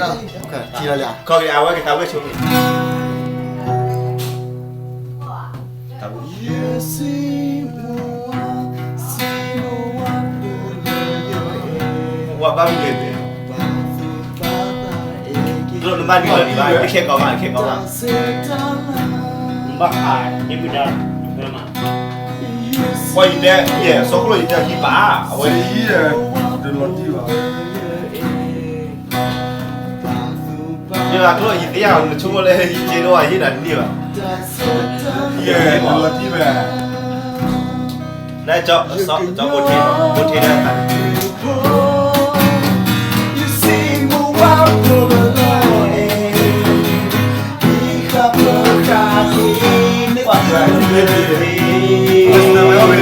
ထံၣ်လီၤလံ, ခီက့ၤအဝဲက့ၤတၢ်ဝဲဆိးက့ၤ, ဝဲဘၣ်မ့ၢ်ဂ့ၤ, နဘၣ်နံၤလီၤဒံးဘၣ်, ခဲကီးဘၣ်, ခဲကီးဘၣ်, ဘၣ်ခး, ယမ့ၢ်ဒါ, ပှၤယတဲ, ယဲ စီၤခိၣ်လိာ်ယတဲဟံၣ်ဘၣ်, အဝဲ, တလီၤတံၢ်ဘၣ်. ယကျိယသ့ၣ်ညါ နဆိကမိၣ်လၢယကဲဒိၣ်အဟ့ၣ်နၤတန့ၢ်ဘၣ်, ယဲ တလီၤတံၢ်ဘၣ်, နကၠီဘိထ့, ဘိထ့ဒၣ်, ကလုၢ်အပှၤနၤ, ဒီးကသးကွံနၤ, ကလီၤန့ၢ်နၤလၢ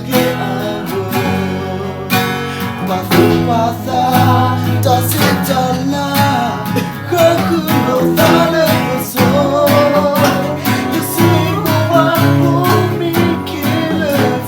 က့အဂီၢ်, ပှၤသူၣ်ပှၤသး, တၢ်ဆဲးတၢ်လၤ, ဃုလိာ်သးလၢကစီၣ်, ယစံးဘိဝါဖိမ့ၢ်က့ၤလၢ နမ့ၢ်က့ၤ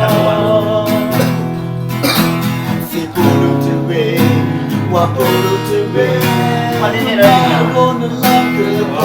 ကွၢ်လီၤ ယသးမူနီၤလီၤ, ယ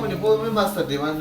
သးဒ်သိးလၢမ့ၢ်